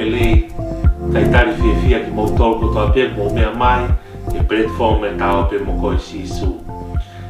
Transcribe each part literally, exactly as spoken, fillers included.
Lelei, talitali fiefia kimoutolu kotoa pē ʻoku mou meʻa mai ki he platform ʻa e Ta ō pē mo koe Sīsū.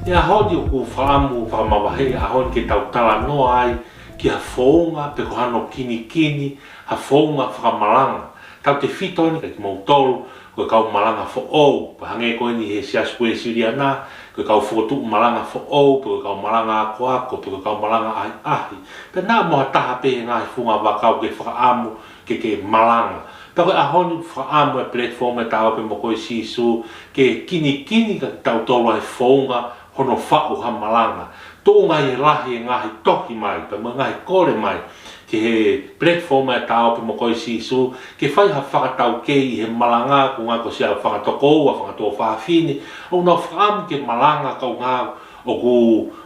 ʻI he ʻaho ni ʻoku ou fakaʻamu fakamavaheʻi e ʻaho ni ke tau talanoa ai ki ha founga pe ko hano kinikini ha founga fakamalanga. Tautefito ni kia kimoutolu ko e kau malanga foʻou, pea hangē ko eni he Siasi Uēsiliana, ko e kau fokotuʻu malanga foʻou, pe ko e kau malanga akoako, pe ko e kau malanga ʻahiʻahi. Pea naʻa mo ha taha pē he ngaahi fungavaka ʻoku ke fakaʻamu ke ke malanga. Pea ko e ʻaho ni ʻoku fakaʻamu e platform ʻa e Ta ō pē mo koe Sīsū ke kinikini kia kitautolu ʻa e founga hono faʻu ha malanga. Tuʻunga ʻi he lahi e ngaahi tohi mai, pea mo e ngaahi kole mai ki he platform ʻa e Ta ō pē mo koe Sīsū, ke fai ha fakataukei ʻi he malanga, ko e ngaahi ko sia fakatokoua, fakatuofāfine, ʻoku nau fakaʻamu ke malanga, kae ʻoua ʻoku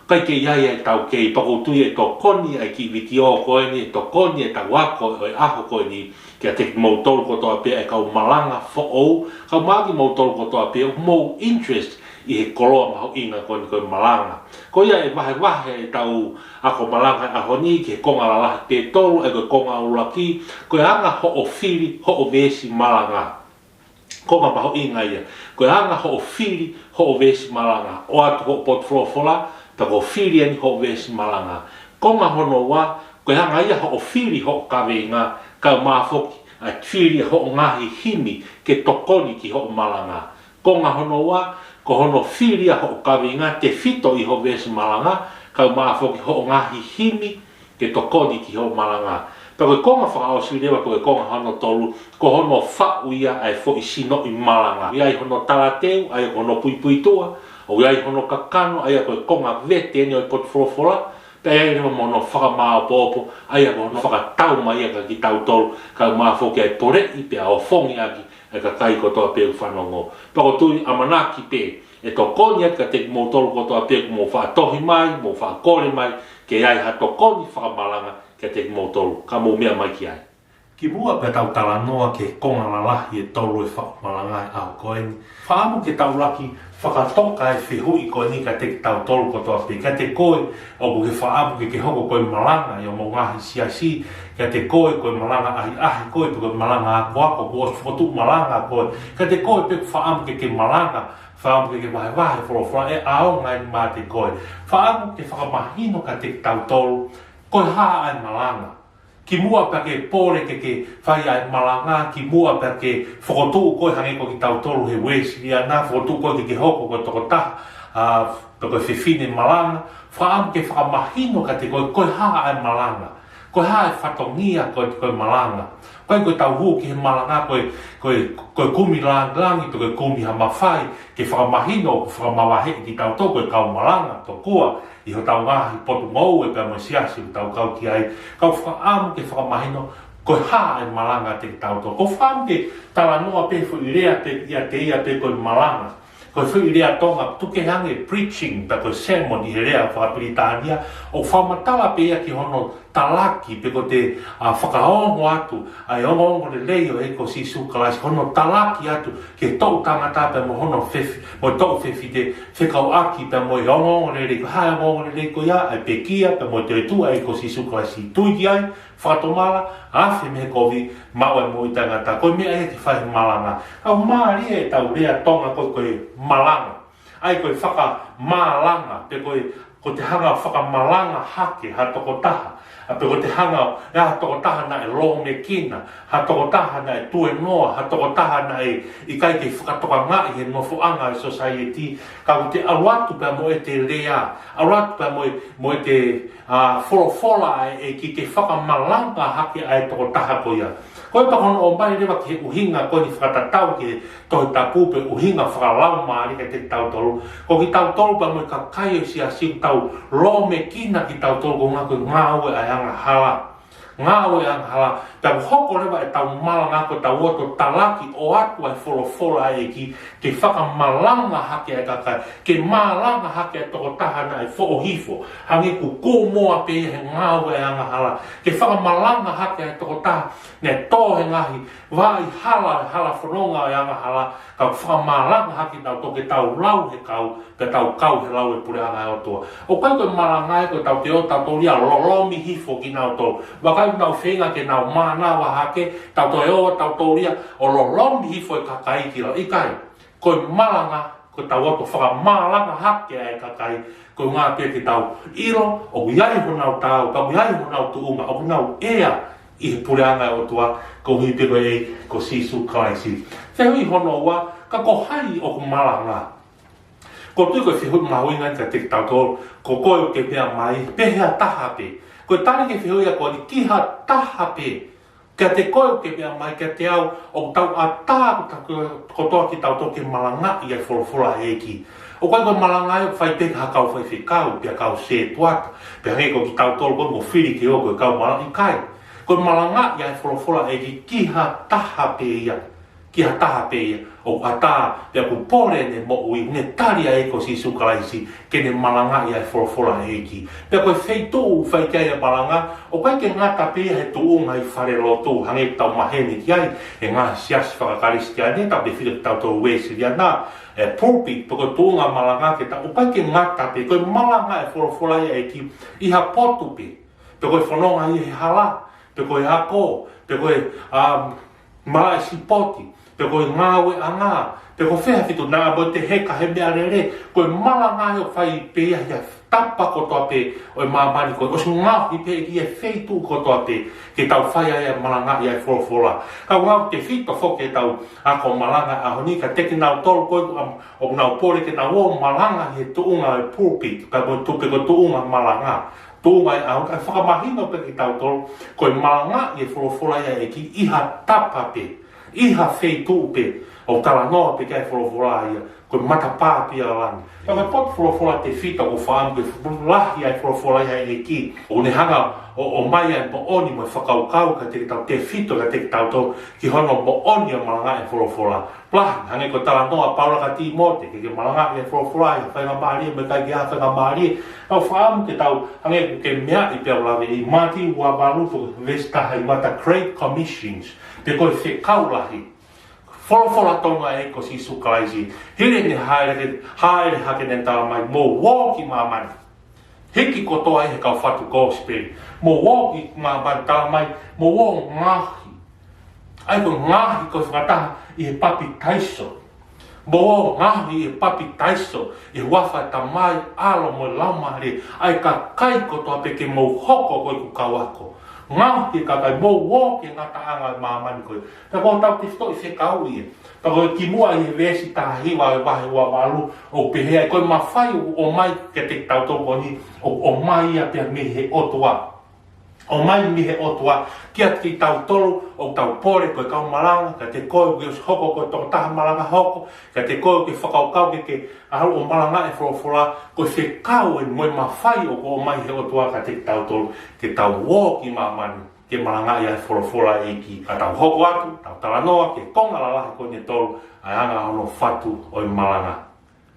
ʻikai ke ʻi ai ʻa e taukei. Pea ʻoku ou tui ʻe tokoni ʻa e kiʻi vitiō ko eni, ʻe tokoni ʻetau ako ʻo e ʻaho ko eni kiate kimoutolu kotoa pē ʻa e kau malanga foʻou, kae ʻumaʻā kimoutolu kotoa pē ʻoku mou interest ʻi he koloa mahuʻinga ko eni ko e malanga. Ko ia ʻe vahevahe ʻetau ako malanga ʻi he ʻaho ni ki he konga lalahi pē ʻe tolu, ʻa ia ko e konga ʻuluaki, ko e anga hoʻo fili hoʻo veesi malanga. Konga mahuʻinga ia. Ko e anga hoʻo fili hoʻo veesi malanga. ʻOatu hoʻo potu folofola, pea ko e fili eni hoʻo veesi malanga. Konga hono ua, ko e anga ia hoʻo fili hoʻo kaveinga, kae ʻumaʻā foki ʻa e fili hoʻo ngaahi himi ke tokoni ki hoʻo malanga. Konga hono ua, ko hono fili ʻa hoʻo kaveinga tefito ʻi hoʻo veesi malanga, kae ʻumaʻā foki hoʻo ngaahi himi ke tokoni ki hoʻo malanga. Pea ko e konga fakaʻosi leva, ko e konga hono tolu, ko hono faʻu ia ʻa e foʻi sinoʻi malanga. ʻOku ʻi ai hono talateu, ʻa ia ko hono puipuituʻa, ʻoku ʻi ai hono kakano, ʻa ia ko e konga vete eni ʻo e potu folofola, pea ʻi ai leva mo hono fakamāopoopo, ʻa ia ko hono fakatau mai ia kia kitautolu, kae ʻumaʻā foki ʻa e poleʻi pea ʻofongi ʻaki ʻa e kakai kotoa pē ʻoku fanongo. Pea ʻoku ou tui ʻamanaki pē ʻe tokoni atu kiate kimoutolu kotoa pē ʻoku mou faʻa tohi mai, mou faʻa kole mai, ke ʻi ai ha tokoni fakamalanga kiate kimoutolu, ka mou meʻa mai ki ai. Kimuʻa pea tau talanoa ki he konga lalahi ʻe tolu ʻo e faʻu malanga ʻi he ʻaho ko eni, fakaʻamu ke tau laki fakatoka e fehuʻi ko eni kiate kitautolu kotoa pē. Kiate koe ʻoku ke fakaʻamu ke ke hoko ko e malanga ʻi homou ngaahi siasi, kiate koe ko e malanga ʻahiʻahi koe, pe ko e malanga akoako, kuo ʻosi fokotuʻu malanga koe, kiate koe pē ʻoku fakaʻamu ke ke malanga, fakaʻamu ke ke vahevahe folofola, ʻe ʻaonga eni maʻa koe. Fakaʻamu ke fakamahino kiate kitautolu ko e hā ʻa e malanga. Kimuʻa pea ke pole ke ke fai ʻa e malanga, kimuʻa pea ke fokotuʻu koe hangē ko kitautolu he Uēsiliana, fokotuʻu koe ke ke hoko ko e tokotaha, ʻa, pe ko e fefine malanga, fakaʻamu ke fakamahino kiate koe ko e hā ʻa e malanga, ko e hā e fatongia ko e, ko e malanga. ʻIkai ko ʻetau hū ki he malanga ko e, ko e, ko e kumi langilangi, pe ko e kumi ha mafai, ke fakamahino, ke fakamavaheʻi kitautolu ko e kau malanga tokua ʻi hotau ngaahi potungāue pea mo e siasi ʻoku tau kau ki ai. Ka ʻoku fakaʻamu ke fakamahino ko e hā e malanga kiate kitautolu. ʻOku ou fakaʻamu ke talanoa pē foʻi lea pē ʻiate ia pē ko e malanga. Ko e foʻi lea Tonga, tuku kehe ange preaching, pea ko e sermon ʻi he lea fakapilitānia, ʻoku fakamatala pē ia ki hono talaki, pe ko ʻete, ʻa, fakaongo atu ʻa e ongoongolelei ʻo e ʻEiki ko Sīsū Kalaisi, ko hono talaki atu ki he toʻu tangata pea mo hono fefi-, mo e toʻu fefine, fekauʻaki pea mo e ongoongolelei, ko e hā e ongoongolelei ko ia, ʻa e pekia pea mo e toetuʻu ʻa e ʻEiki ko Sīsū Kalaisi. Tui ki ai, fakatomala, afe mei he kovi, maʻu e moʻui taʻengata. Ko e meʻa ia ke fai he malanga. ʻOku mālie ʻetau lea Tonga ko e, ko e malanga. ʻA ia ko e fakamalanga, pe ko e, ko ʻete hanga ʻo fakamalanga hake ha tokotaha, ʻa, pe ko ʻete hanga ʻo, ʻa, ha tokotaha naʻe lōmekina, ha tokotaha naʻe tuēnoa, ha tokotaha naʻe ʻikai ke fakatokangaʻi he nofoʻanga ʻo e society, ka ʻoku te ʻalu atu pea mo ʻete lea, ʻalu atu pea mo e, mo ʻete, ʻa, folofola ʻa e ʻEiki ke fakamalanga hake ʻa e tokotaha ko ia. Ko ia pea ko hono ʻomai leva ki he ʻuhinga ko eni fakatatau ki he Tohi Tapu pe ʻuhinga fakalaumālie kiate kitautolu. Ko kitautolu pea mo e kakai ʻo e siasi ʻoku tau lōmekina kitautolu ko e ʻuhinga ko e ngāue ʻa e angahala. Ngāue ʻa e angahala. Pea ʻoku hoko leva ʻetau malanga ko ʻetau loto talaki ʻo ʻoatu ʻa e folofola ʻa e ʻEiki ke fakamalanga hake ʻa e kakai, ke malanga hake ʻa e tokotaha naʻe foʻohifo, hangē kuo kūmoa pē ia he ngāue ʻa e angahala, ke fakamalanga hake ʻa e tokotaha naʻe tō he ngaahi vaʻa hala, hala fononga ʻo e angahala, ka ʻoku fakamalanga hake kitautolu ke tau lau he kau, ke tau kau he lau e puleʻanga ʻo e ʻOtua. ʻOku ʻikai ko e malanga ia ko ʻetau te ō tautolu ia ʻo lolomi hifo kinautolu. Vakai Nau feinga ke nau mānava hake, tau toe ō, tau tōlia, ʻo lolomi hifo e kakai ki lalo. ʻIkai, ko e malanga, ko ʻetau ō ʻo fakamalanga hake ʻa e kakai, ko e ʻuhinga pē ke tau ʻilo, ʻoku ʻi ai honau taau, ʻoku ʻi ai honau tuʻunga, ʻoku nau ʻea ʻi he puleʻanga ʻo e ʻOtua, koeʻuhi pē ko e, ko Sīsū Kalaisi. Fehuʻi hono ua, ka ko hai ʻoku malanga? ʻOku ou tui ko e fehuʻi mahuʻinga kiate kitautolu, ko koe ʻoku ke meʻa mai, pe ha taha pē. Ko e tali ki he fehuʻi ko eni, ki ha taha pē. Kiate koe ʻoku ke meʻa mai, kiate au, ʻoku tau ʻatā kotoa kitautolu ke malangaʻi ʻa e folofola ʻa e ʻEiki. ʻOku ʻikai ko e malanga ia ʻoku fai pē ʻe ha kau faifekau, pe ha kau sētuata, pe hangē ko kitautolu ko eni ʻoku fili ke ō ko e kau malanga, ʻikai. Ko e malangaʻi ʻa e folofola ʻa e ʻEiki ki ha taha pē ia. Ki ha taha pē ia ʻoku ʻatā, pea ʻoku pole ʻene moʻui, ʻoku ne tali ʻa e ʻEiki ko Sīsū Kalaisi, ke ne malangaʻi ʻa e folofola ʻa e ʻEiki. Pea ko e feituʻu ʻoku fai ki ai ʻa e malanga, ʻoku ʻikai ke ngata pē ia he tuʻunga ʻi falelotu, hangē ʻoku tau maheni ki ai, he ngaahi siasi fakakalisitiane, tautefito kitautolu Uēsiliana, ʻa e pulpit, pe ko e tuʻunga malanga ke tau, ʻoku ʻikai ke ngata pē, ko e malanga ʻa e folofola ʻa e ʻEiki ʻi ha potu pē, pe ko e fononga ʻi he hala, pe ko e ako, pe ko e, um, malaʻe sipoti, pe ko e ngāueʻanga, pe ko fē ha feituʻu, naʻa mo te heka he meʻalele, ko e malanga ia ʻoku fai pē ia ʻi he tapa kotoa pē ʻo e māmani ko ē, ʻosi ngaohi pē ʻe he ʻEiki ʻa e feituʻu kotoa pē, ke tau fai ai ʻa e malangaʻi ʻa e folofola. Ka ʻoku tefito foki ʻetau ako malanga ʻaho ni, kiate kinautolu ko ē ʻoku, ʻoku nau pole ke nau ō ʻo malanga he tuʻunga ʻo e pulpit, pe ko e tupe ko e tuʻunga malanga. Tuʻunga ʻi he ʻaho ni, kae fakamahino pē kiate kitautolu, ko e malangaʻi e folofola ʻa e ʻEiki ʻi ha tapa pē, ʻi ha feituʻu pē, ʻoku talanoa pē ki ai e folofola ia, ko e matapā pē ia ʻo langi. Ka ko e potu folofola tefito ʻoku ou fakaʻamu ke fuʻu lahi ʻa e folofola ʻa e ʻEiki, ʻoku ne hanga ʻo, ʻomai ʻa e moʻoni mo e fakakaukau kiate kitautolu, tefito kiate kitautolu, ki hono moʻoni ʻo e malangaʻi e folofola. Lahi, hangē ko e talanoa ʻa Paula kia Tīmote, ke ke malangaʻi e folofola ʻi ha faingamālie mo e ʻikai ke ʻi ai ha faingamālie. Ka ʻoku ou fakaʻamu ke tau, hangē ko e meʻa ʻi he ʻaho ni, ʻi Mātiu ua valu, veesi taha hiva, the Great Commissions, pe ko e fekau lahi. Folofola tonu ʻa e ʻEiki ko Sīsū Kalaisi, hili ʻene hāʻele, hāʻele hake ʻene talamai, mou ō ki māmani. Hiki kotoa ʻi he kau fatu kosipeli. Mou ō ki māmani, talamai, mou ō ʻo ngaohi. ʻA ia ko e ngaohi ko e fakataha ʻi he papitaiso. Mou ō ʻo ngaohi ʻi he papitaiso, ʻi he huafa ʻo e Tamai, ʻAlo mo e Laumālie, ʻa e kakai kotoa pē ke mou hoko ko ʻeku kau ako. Ngaohi e kakai, mou ō ki he ngataʻanga ʻo e māmani ko ē. Pea ʻoku tau tefitoʻi fekau ia. Pea ko e kimuʻa ʻi he veesi taha hiva ʻo e vahe ua valu, ʻoku pehē ai, ko e mafai ʻoku ʻomai kiate kitautolu ko eni, ʻoku ʻomai ia pē mei he ʻOtua. ʻOmai mei he ʻOtua kiate kitautolu ʻoku tau pole ko e kau malanga, kiate koe ʻoku ke ʻosi hoko ko e tokotaha malanga hoko, kiate koe ʻoku ke fakakaukau ke ke ʻalu ʻo malangaʻi e folofola, ko e fekau eni mo e mafai ʻoku ʻomai he ʻOtua kiate kitautolu, ke tau ō ki māmani, ke malangaʻi ʻa e folofola ʻa e ʻEiki. Ka tau hoko atu, tau talanoa ki he konga lalahi ko eni ʻe tolu, ʻa e anga hono fatu ʻo e malanga.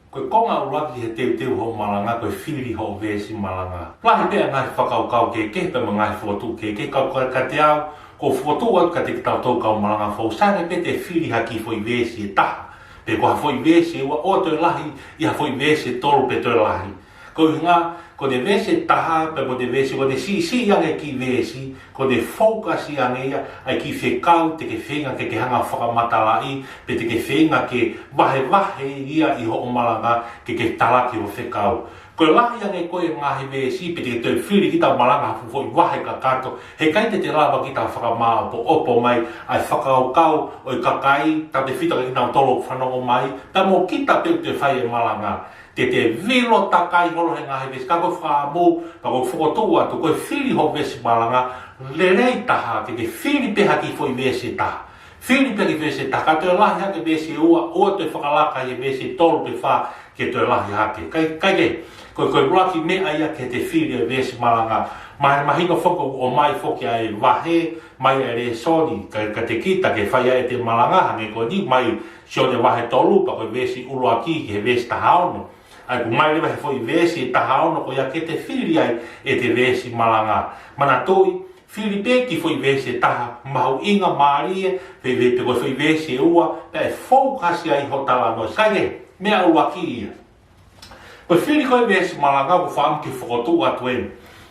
Ko e konga ʻuluaki he teuteu hoʻo malanga, ko e fili hoʻo veesi malanga. Lahi pē ʻa e ngaahi fakakaukau kehekehe, pea mo e ngaahi fokotuʻu kehekehe, ka, ka, kiate au, ʻoku ou fokotuʻu atu kiate kitautolu kau malanga foʻou, sai ange pē te fili ha kiʻi foʻi veesi ʻe taha, pe ko ha foʻi veesi ʻe ua, ʻo toe lahi ʻi ha foʻi veesi ʻe tolu pe toe lahi. Ko e ʻuhinga, ko e veesi ʻe taha, pe mo e veesi, ko e siʻisiʻi ange e kiʻi veesi, ko e focus ange ia ʻa e kiʻi fekau te ke feinga ke ke hanga ʻo fakamatalaʻi, pe te ke feinga ke vahevahe ia ʻi hoʻo malanga, ke ke talaki hoʻo fekau. Ko e lahi ange ko ē e ngaahi veesi, pe te ke toe fili kita malanga ha fuʻu foʻi vahe kakato, heʻikai te te lava kita ʻo fakamāʻopoʻopo mai ʻa e fakakaukau ʻo e kakai, tautefito kia kinautolu ʻoku fanongo mai, pea mo kita pē ʻoku te fai e malanga. Te te vilo takai holo he ngaahi veesi, ka ko e fakaʻamu, ka ko e fokotuʻu atu, ko e fili hoʻo veesi malanga, lelei taha, ke ke fili pē ha kiʻi foʻi veesi ʻe taha. Fili pē ha kiʻi veesi ʻe taha, ka toe lahi hake veesi ʻe ua, ʻo toe fakalaka ʻi he veesi ʻe tolu pe fā, ke toe lahi hake. Kae, kae kehe, ko e, ko e ʻuluaki meʻa ia ke te fili e veesi malanga. Mahino, mahino foki ʻoku ʻomai foki ʻa e vahe, mai ʻa e lēsoni, ka, kiate kita ke fai ai ʻete malanga, hangē ko eni, mai Sione vahe tolu, pea ko e veesi ʻuluaki ki he veesi taha ono. ʻA ia ʻoku ʻomai leva he foʻi veesi ʻe taha ono ko ia ke te fili ai ʻete veesi malanga. Manatuʻi, fili pē kiʻi foʻi veesi ʻe taha mahuʻinga mālie, pe, pe, pe ko e foʻi veesi ʻe ua, pea ʻe focus ai hoʻo talanoa. Sai ange, meʻa ʻuluaki ia. Ko e fili ko ē veesi malanga ʻoku ou fakaʻamu ke fokotuʻu atu eni.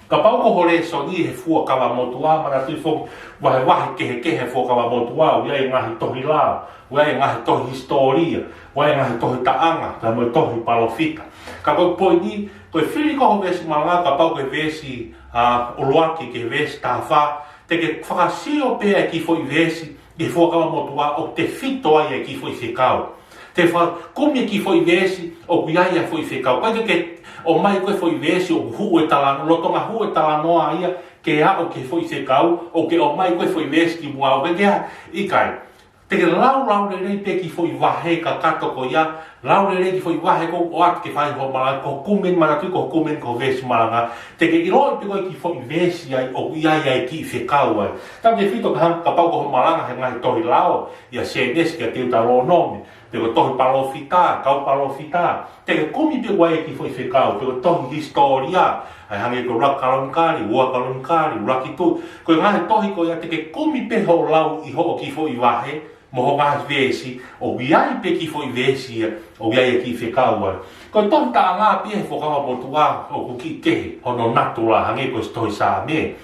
Kapau ko ho lēsoni he Fuakava Motuʻa, manatuʻi foki, vahevahe kehekehe he Fuakava Motuʻa, ʻoku ʻi ai e ngaahi tohi lao, ʻoku ʻi ai e ngaahi tohi hisitōlia, ʻoku ʻi ai e ngaahi tohi taʻanga, pea mo e tohi palōfita. Ka ko e poini, ko e fili ko ē ho veesi malanga, kapau ko e veesi, ā, ʻuluaki ki he veesi taha fā, te ke fakasio pē ʻa e kiʻi foʻi veesi ʻi he Fuakava Motuʻa ʻoku tefito ai e kiʻi foʻi fekau. Te ke fakakumi e kiʻi foʻi veesi ʻoku ʻi ai e foʻi fekau. ʻIkai ke ke ʻomai ko ē foʻi veesi ʻoku huʻu e talanoa, lolotonga huʻu e talanoa ia ke aʻu ki he foʻi fekau, ʻo ke ʻomai ko ē foʻi veesi ki muʻa ʻo ke ke ʻikai. Te ke lau, lau lelei pē kiʻi foʻi vahe kakato ko ia, lau lelei kiʻi foʻi vahe ko ē ʻo ʻoatu ke fai hoʻo malanga, ko e kumi, manatuʻi ko e kumi ko e veesi malanga. Te ke ʻiloʻi pē ko ē kiʻi foʻi veesi ai ʻoku ʻi ai e kiʻi fekau ai. Tautefito ki he hangē kapau ko hoʻo malanga he ngaahi tohi lao, ʻia Sēnesi kia Teutalōnome, pe ko e tohi palōfita, kau palōfita, te ke kumi pē ko ē e kiʻi foʻi fekau, pe ko e tohi hisitōlia, ʻa ia hangē ko e ʻUluaki Kalonikali, Ua Kalonikali, ʻUluaki Tuʻi, ko e ngaahi tohi ko ia te ke kumi pē hoʻo lau ʻi hoʻo kiʻi foʻi vahe, mo hoʻo ngaahi veesi, ʻoku ʻi ai pē kiʻi foʻi veesi ia ʻoku ʻi ai e kiʻi fekau ai. Ko e tohi taʻanga pē ia he Fuakava Motuʻa ʻoku kiʻi kehe hono natula, hangē ko e tohi Saame.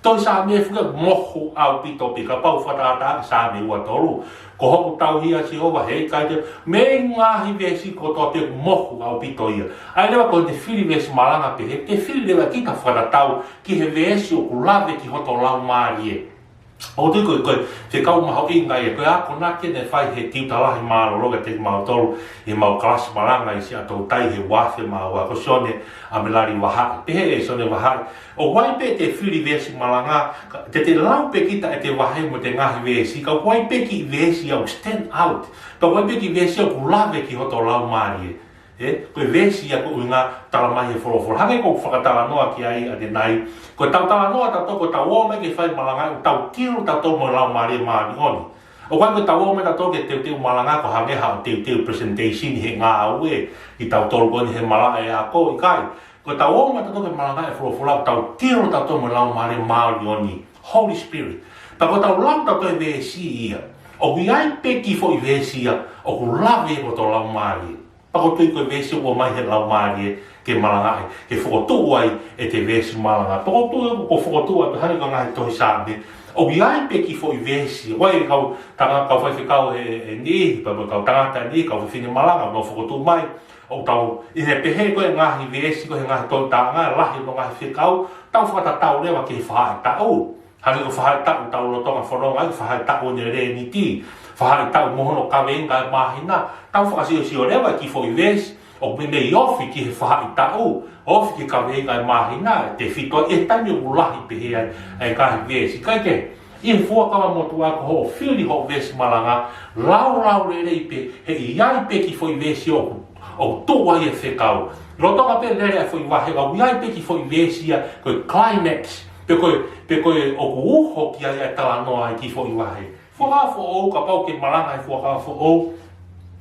Tohi Saame foki ʻoku mohu ʻaupito pē, kapau fakatātā ki he Saame ua tolu. Ko hoku tauhi ʻa Sihova, heʻikai te u, mei he ngaahi veesi kotoa pē ʻoku mohu ʻaupito ia. ʻA ia leva ko ʻete fili veesi malanga pehē, te fili leva kita fakatatau ki he veesi ʻoku lave ki hoto laumālie. ʻOku ou tui ko e, ko e fekau mahuʻinga ia, ko e akonaki naʻe fai ʻe he tiuta lahi mālōlō kiate kimautolu ʻi heʻemau kalasi malanga ʻi Siaʻatoutai he uaafe mā ua, ko Sione ʻAmelali Vahaʻi. Pehē ʻe Sione Vahaʻi, ʻoku ʻi ai pē ʻete fili veesi malanga, ka, te te lau pē kita ʻete vahe mo ʻete ngaahi veesi, ka ʻoku ʻi ai pē kiʻi veesi ia ʻoku stand out, ka ʻoku ʻi ai pē kiʻi veesi ia ʻoku lave ki hoto laumālie. Ē, ko e veesi ia ko ē ʻoku talamai ʻe he folofola. Hangē ko ʻeku fakatalanoa ki ai ʻanenai, ko ʻetau talanoa tautolu ko ʻetau ō mai ke fai malanga, ʻoku tau tilo tautolu mo e Laumālie Māʻoniʻoni. ʻOku ʻikai ko ʻetau ō mai tautolu ke teuteu malanga ko e hangē haʻo teuteu presentation he ngāue, ʻi tautolu ko eni he malaʻe ako, ʻikai. Ko ʻetau ō mai tautolu ke malanga e folofola, ʻoku tau tilo tautolu mo e Laumālie Māʻoniʻoni, Holy Spirit. Pea ko ʻetau lau tautolu e veesi ia, ʻoku ʻi ai pē kiʻi foʻi veesi ia ʻoku lave ki hoto laumālie. Pea ʻoku ou tui ko e veesi ʻoku ʻomai ʻe he Laumālie ke malangaʻi, ke fokotuʻu ai ʻete veesi malanga. Pea ʻoku ou tui ʻoku fokotuʻu atu hangē ko e ngaahi tohi Saame. ʻOku ʻi ai pē kiʻi foʻi veesi. ʻOku ʻi ai e kau tangata, kau faifekau ʻe, ʻe niʻihi, pea mo e kau tangata ʻe niʻihi, kau fefine malanga, nau fokotuʻu mai. ʻOku tau, ʻi he pehē ko e ngaahi veesi, ko e ngaahi tohi taʻanga, lahi mo e ngaahi fekau, tau fakatatau leva ki he faʻahitaʻu. Hangē ko e faʻahitaʻu ʻoku tau lolotonga fononga ai, faʻahitaʻu ʻo e Lēniti, faʻahitaʻu mo hono kaveinga e māhina, tau fakasiosio leva kiʻi foʻi veesi, ʻoku meimei ofi ki he faʻahitaʻu, ofi ki he kaveinga e māhina, tefito ai e taimi ʻoku lahi pehē ai e ngaahi veesi. Kae kehe, ʻi he Fuakava Motuʻa ko hoʻo fili hoʻo veesi malanga, lau, lau lelei pē, he ʻe ʻi ai pē kiʻi foʻi veesi ʻoku, ʻoku tuʻu ai e fekau. Lolotonga pē lele e foʻi vahe, ka ʻoku ʻi ai pē kiʻi foʻi veesi ia, ko e climax, pe ko e, pe ko e ʻoku uho ki ai e talanoa ʻa e kiʻi foʻi vahe. Fuakava foʻou, kapau ke malanga he Fuakava foʻou,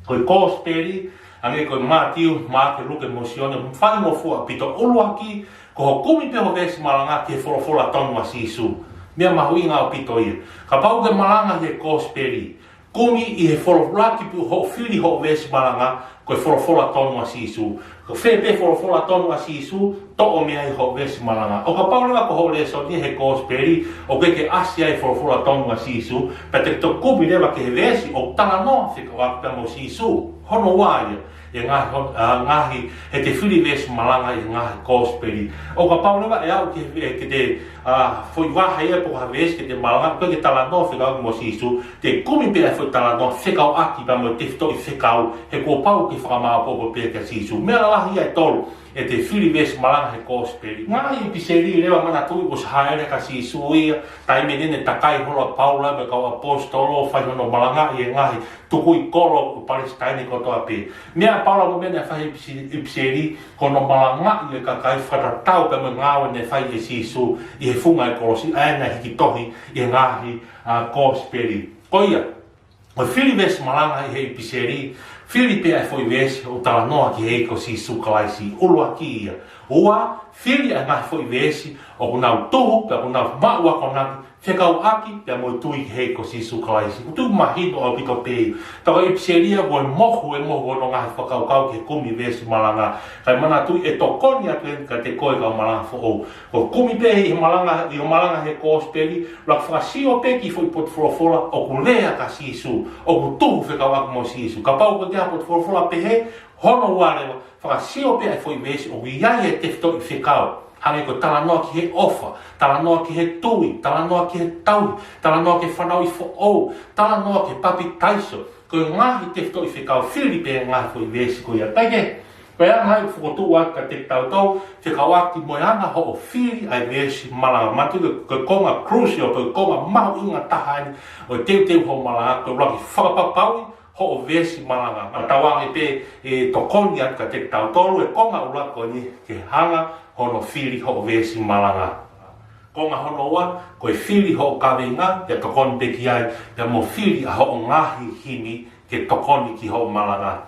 ko e Kosipeli, hangē ko e Mātiu, Maʻake, Luke mo Sione, faingofua ʻaupito. ʻUluaki, ko hoʻo kumi pē hoʻo veesi malanga ki he folofola tonu ʻa Sīsū. Meʻa mahuʻinga ʻaupito ia. Kapau ke malanga he Kosipeli, kumi ʻi he folofola, kiʻi pē hoʻo fili hoʻo veesi malanga, ko e folofola tonu ʻa Sīsū. Ko fē pē folofola tonu ʻa Sīsū, toʻo mei ai hoʻo veesi malanga. ʻO kapau leva ko hoʻo lēsoni he Kosipeli, ʻoku ʻikai ke ʻasi ai e folofola tonu ʻa Sīsū, pea te ke toki kumi leva ki he veesi ʻoku talanoa fekauʻaki pea mo Sīsū. Hono ua ia, ʻi he ngaahi, hon-, ʻa, ngaahi, heʻete fili veesi malanga ʻi he ngaahi Kosipeli. ʻO kapau leva ʻe aʻu ki he, ki heʻete, ʻa, foʻi vahe ia pe ko ha veesi ke te malanga, ʻoku ʻikai ke talanoa fekauʻaki mo Sīsū, te ke kumi pē ʻa e foʻi talanoa fekauʻaki pea mo e tefitoʻi fekau, he kuo pau ke fakamāʻopoʻopo pē kia Sīsū. Meʻa lalahi ia ʻe tolu, ʻete fili veesi malanga he Kosipeli. Ngaahi ʻipiseli leva, manatuʻi kuo ʻosi hāʻele ʻa Sīsū ia, taimi naʻe takai holo ʻa Paula mo e kau ʻaposetolo, fai hono malangaʻi e ngaahi tukui kolo ʻo Palesitaine kotoa pē. Meʻa ʻa Paula mo e meʻa naʻe fai he ʻipisi-, ʻipiseli, ko hono malangaʻi e kakai fakatatau pea mo e ngāue naʻe fai ʻe Sīsū ʻi he funga e kolosi, ʻa ia naʻe hiki tohi ʻi he ngaahi, ʻa, Kosipeli. Ko ia, ko e fili veesi malanga ʻi he ʻipiseli, fili pē ʻa e foʻi veesi ʻoku talanoa ki he ʻEiki ko Sīsū Kalaisi, ʻuluaki ia. Ua, fili ʻa e ngaahi foʻi veesi ʻoku nau tuhu, pea ʻoku nau maʻu akonaki, fekauʻaki pea mo e tui ki he ʻEiki ko Sīsū Kalaisi. Ko e tui mahino ʻaupito pē ia. Tau ʻipiseli ia ko e mohu, e mohu ʻo hono ngaahi fakakaukau ki he kumi veesi malanga. Kae manatuʻi ʻe tokoni atu eni kiate koe kau malanga foʻou. Ko e kumi pē ʻi he malanga, ʻi he malanga he kosipeli, ʻuluaki fakasio pē ki he foʻi potu folofola, ʻoku lea kia Sīsū, ʻoku tuhu fekauʻaki mo Sīsū. Kapau ʻoku ʻikai ha potu folofola pehē, hono ua leva, fakasio pē ʻa e foʻi veesi ʻoku ʻi ai e tefitoʻi fekau. Hangē ko e talanoa ki he ʻofa, talanoa ki he tui, talanoa ki he tauhi, talanoa ki he fanauʻi foʻou, talanoa ki he papitaiso. Ko e ngaahi tefitoʻi fekau, fili pē ngaahi foʻi veesi ko ia. Kae kehe, ko e anga ia ʻoku fokotuʻu atu kiate kitautolu, fekauʻaki mo e anga hoʻo fili ʻa e veesi malanga. Manatuʻi ko e konga crucial, ko e konga mahuʻinga taha eni ʻo e teuteu hoʻo malanga, ko e ʻuluaki fakapapauʻi hoʻo veesi malanga. Pea tauange pē ʻe tokoni atu kiate kitautolu e konga ʻuluaki ko eni ke hanga hono fili hoʻo veesi malanga. Konga hono ua, ko e fili hoʻo kaveinga, pea tokoni pē ki ai, pea mo e fili ʻa hoʻo ngaahi himi ke tokoni ki hoʻo malanga.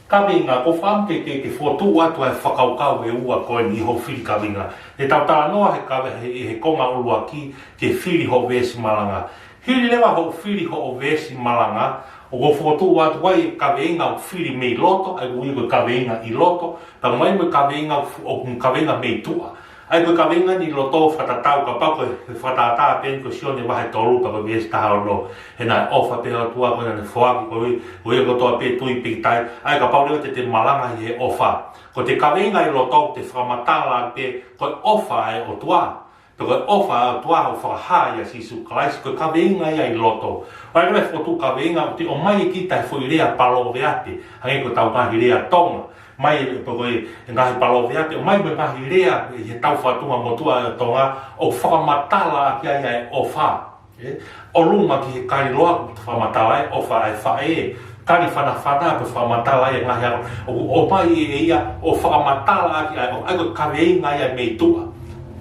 Kaveinga, ʻoku ou fakaʻamu ke, ke, ke fokotuʻu atu ʻa e fakakaukau ʻe ua ko eni ʻi hoʻo fili kaveinga. Te tau talanoa he kave-, he, he konga ʻuluaki ki he fili hoʻo veesi malanga. Hili leva hoʻo fili hoʻo veesi malanga, ʻoku ou fokotuʻu atu ai e kaveinga ʻoku fili mei loto, ʻa ia ʻoku ui ko e kaveinga ʻi loto, pea ʻomai mo e kaveinga ʻoku, ʻoku kaveinga mei tuʻa. ʻA ia ko e kaveinga ʻi loto fakatatau kapau ko e fakatātā pē eni ko Sione vahe tolu pea ko e veesi taha ono. He naʻe ʻofa pehē ʻa e ʻOtua ʻo ne foaki ko ia, ko ia kotoa pē ʻoku tui pīkitai. ʻA ia kapau leva te te malanga ʻi he ʻofa, ko e kaveinga ʻi loto te fakamatala pē ko e ʻofa ʻa e ʻOtua. Pea ko e ʻofa ʻa e ʻOtua ʻoku fakahā ʻia Sīsū Kalaisi, ko e kaveinga ia ʻi loto. ʻA ia leva e fokotuʻu kaveinga ʻoku te ʻomai ʻe kita e foʻi lea paloveape, hangē ko ʻetau ngaahi lea Tonga. Mai e, pe ko e ngaahi paloveape, ʻomai mo e ngaahi lea ʻi he tau fakatunga motuʻa ʻo Tonga, ʻo fakamatala ʻaki ai ʻa e ʻofa. ʻE, ʻolunga ki he kali loa ʻoku fakamatala ai e ʻofa ʻa e faʻē, kali fanafana ʻoku fakamatala ai e ngaahi ʻaho, ʻoku ʻomai ʻe ia ʻo fakamatala ʻaki ai, ʻa ia ko e kaveinga ia mei tuʻa.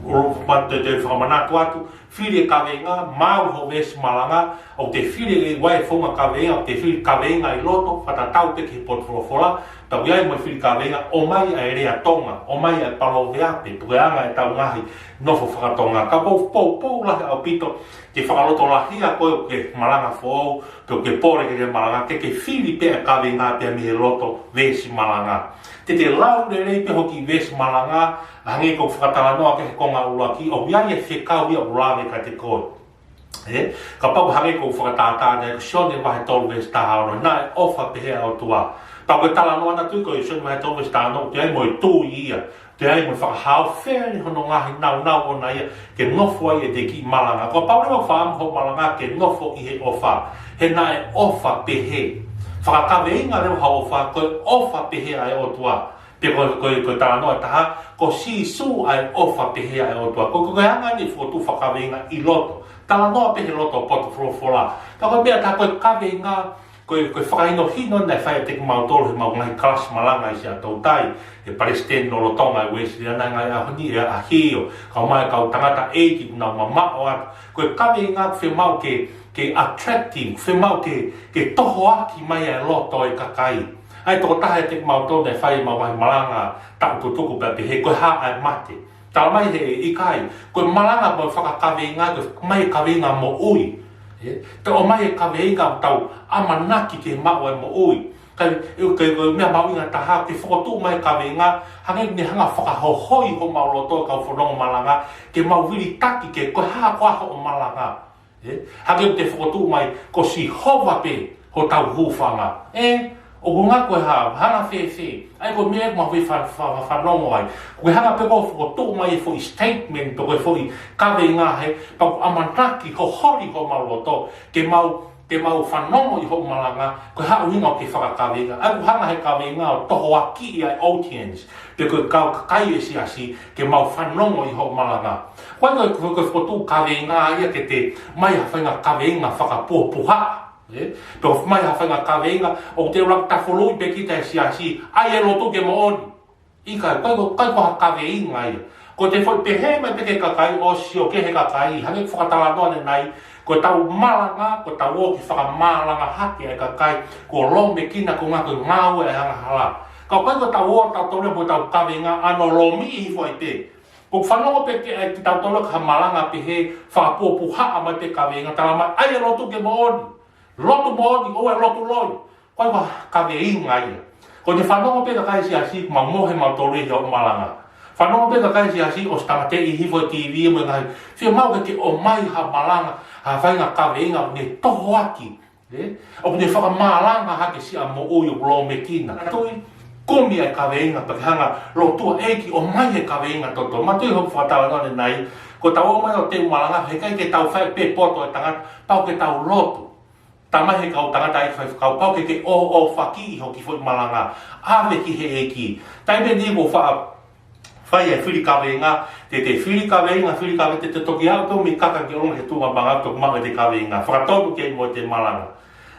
ʻOku ou fakamanatu atu, fili e kaveinga, maʻu hoʻo veesi malanga, ʻoku te fili e ua e founga kaveinga, ʻoku te fili kaveinga ʻi loto, fakatatau pē ki he potu folofola, pea ʻoku ʻi ai mo e fili kaveinga, ʻomai ʻa e lea Tonga, ʻomai ʻa e paloveape, pe ko e anga ʻetau ngaahi nofo fakatonga. Ka ʻoku ou poupou lahi ʻaupito ke fakalotolahia koe ʻoku ke malanga foʻou, pe ʻoku ke pole ke ke malanga, ke ke fili pē ʻa e kaveinga pea mei he loto veesi malanga. Te te lau lelei pē hoʻo kiʻi veesi malanga, hangē ko e fakatalanoa ki he konga ʻuluaki, ʻoku ʻi ai e fekau ia ʻoku lave kiate koe. ʻE, kapau hangē ko e fakatātā ʻa e Sione vahe tolu veesi taha ono, naʻe ʻofa pehē ʻa e ʻOtua. Pea ko e talanoa naʻe tui ko e Sione vahe tolu veesi taha ono, ʻoku ʻi ai mo e tui ia, ʻoku ʻi ai mo e fakahā ʻoku fele hono ngaahi nāunau ʻoʻona ia ke nofo ai ʻete kiʻi malanga. Kapau leva ʻoku fakaʻamu hoʻo malanga ke nofo ʻi he ʻofa, he naʻe ʻofa pehē. Fakakaveinga leva hoʻo ʻofa, ko e ʻofa pehē ʻa e ʻOtua. Pea ko, ko, ko e talanoa ʻe taha, ko Sīsū ʻa e ʻofa pehē ʻa e ʻOtua. Ko, ko, ko e anga eni e fokotuʻu fakakaveinga ʻi loto. Talanoa pē he loto potu folofola. Ka ko e meʻa ʻe taha ko e kaveinga, ko e, ko e fakahinohino naʻe fai ʻe kimautolu heʻemau ngaahi kalasi malanga ʻi Siaʻatoutai, ʻe palesiteni lolotonga ʻa e Uēsiliana he ngaahi ʻaho ni, ʻe ʻAhio, kae ʻumaʻā e kau tangataʻeiki ʻoku nau mamaʻo atu. Ko e kaveinga ʻoku fiemaʻu ke, ke attracting, fiemaʻu ke, ke tohoakiʻi mai ʻa e loto ʻo e kakai. ʻA e tokotaha ʻiate kimautolu naʻe fai ʻemau ngaahi malanga taʻu tutuku pea pehē ko e hā ʻa e mate. Talamai he ʻikai, ko e malanga mo e fakakaveinga, ko e ʻomai e kaveinga moʻui. ʻE, te ʻomai e kaveinga ʻoku tau ʻamanaki ke maʻu ai e moʻui. Kae, ʻe, ko e, ko e meʻa mahuʻinga taha, ke fokotuʻu mai e kaveinga, hangē ne hanga ʻo fakahohoi homau loto kau fononga malanga, ke mau vilitaki ki he ko e hā koā hoʻo malanga. ʻE, hangē ʻoku te fokotuʻu mai, ko Sihova pē hotau hūfanga. ʻE, ʻoku ngā ko e hā, hanga fēfē. ʻA ia ko e meʻa ʻoku mau fie fa-, fa-, fa-, fanongo ai. Ko e hanga pē ʻo fokotuʻu mai e foʻi statement, pe ko e foʻi kaveinga he, pea ʻoku ʻamanaki ʻo holi homau loto, ke mau, ke mau fanongo ʻi hoʻo malanga, ko e hā e ʻuhinga ʻoku ke fakakaveinga. ʻA ia ʻoku hanga he kaveinga ʻo tohoakiʻi ʻa e audience, pe ko e kau kakai ʻo e siasi, ke mau fanongo ʻi hoʻo malanga. Ko e, ko e, ko e fokotuʻu kaveinga ia ke te ʻomai ha faʻahinga kaveinga fakapuhapuha. ʻE? Pe ʻomai ha faʻahinga kaveinga, ʻoku te ʻuluaki tafuluʻi pē kita ʻe he siasi, ʻai e lotu ke moʻoni. ʻIkai, ko e, ko e, ko e, ko ha kaveinga ia. Ko ʻete foʻi pehē mai pē ki he kakai, ʻo sio ki he kakai, hangē ko e fakatalanoa ʻanenai, ko ʻetau malanga, ko ʻetau ō ke fakamalanga hake ʻa e kakai, kuo lōmekina ko e ngaahi, ko e ngāue ʻa e angahala. Ka ko e, ko ʻetau ō, tau tole mo ʻetau kaveinga, ʻa hono lōmiʻi hifo ai pē. Ko e fanongo pē ke ʻai kitautolu ki ha malanga pehē, fakapupuhaʻa mai pē kaveinga, talamai ʻai e lotu ke moʻoni. Lotu moʻoni, ʻoua e lotu loi. Ko e kaveinga ia. Ko ʻene fanongo pē kakai siasi, mau mohe mautolu ʻi hoʻo malanga. Fanongo pē kakai siasi, ʻosi tāmateʻi hifo e T V mo e ngaahi. Fiemaʻu ke ke ʻomai ha malanga, ha faʻahinga kaveinga, ne tohoaki. ʻE? ʻOku ne fakamalanga hake siʻa moʻui ʻoku lōmekina. Tui, kumi ʻa e kaveinga pea ke hanga lotua ʻEiki ʻomai e kaveinga toto. Mātuʻaki hoʻo fakatalanoa ʻanenai, ko ʻetau ō mai ʻo teu malanga, heʻikai ke tau fai pē poto e tangata, pau ke tau lotu. Talamai he kau tangataʻeiki faifekau, pau ke ke ʻōʻōfaki ʻi hoʻo kiʻi foʻi malanga. ʻAve ki he ʻEiki. Taimi ni ʻoku faʻa fai e fili kaveinga, te te fili kaveinga, fili kaveinga, te te toki aʻu pē ʻo mei kaka ki ʻolunga he tuʻunga malanga, toki maʻu ʻete kaveinga. Fakatonu ke mo ʻete malanga.